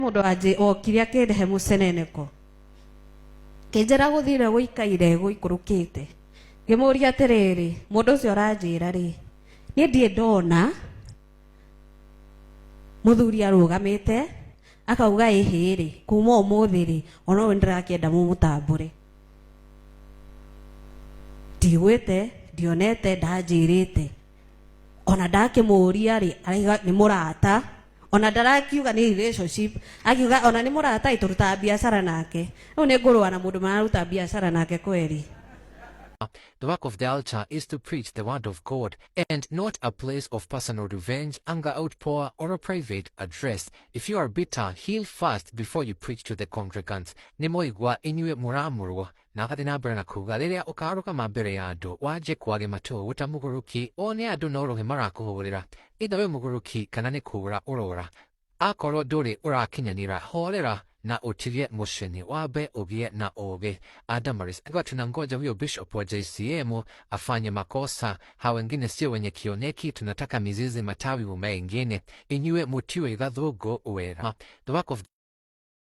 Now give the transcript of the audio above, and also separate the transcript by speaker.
Speaker 1: Mũndũ wanjĩ okire akĩndehe mũceneneko kĩnjĩra gũthire gũikaire gũikũrũkĩte. Ngĩmũria atĩrĩrĩ, mũndũ ũcio ũranjĩra rĩ, niĩ ndirĩ ndona mũthuri arũgamĩte akauga ĩhĩ rĩ, kuma ũmũthĩ rĩ, ona ũyũ nĩndĩrakĩenda mũmũtambũre. Ndigwĩte, ndionete, ndanjĩrĩte. Ona ndakĩmũria rĩ, arauga nĩ mũrata. Ona ndarakiuga nĩ relationship, akiuga ona nĩ mũrata ĩ tũrutaga biacara nake. Rĩu nĩ ngũrũa na mũndũ mararuta biacara nake kweri?
Speaker 2: The work of the altar is to preach the word of God and not a place of personal revenge, anger outpour, or a private address. If you are bitter, heal first before you preach to the congregants. Nĩ mwaigua inyuĩ mũramũrwo. Na agathiĩ na mbere na kuuga, rĩrĩa ũkarũgama mbere ya andũ, wanjie kwage matũ ta mũgũrũki, wone andũ no rũhĩ marakũhũrĩra. Either wĩ mũgũrũki kana nĩ kũũra ũrora. Akorwo ndũrĩ ũrakinyanĩra, horera na ũtige mũcene, wambe ũgĩe na ũũgĩ. Damaris akiwa tunangoja huyo bishop wa JCM afanye makosa, hawa wengine sio wenye kioneki, tunataka mizizi matawi mengine. Inyuĩ mũtiũĩ gathũngũ wega. The work of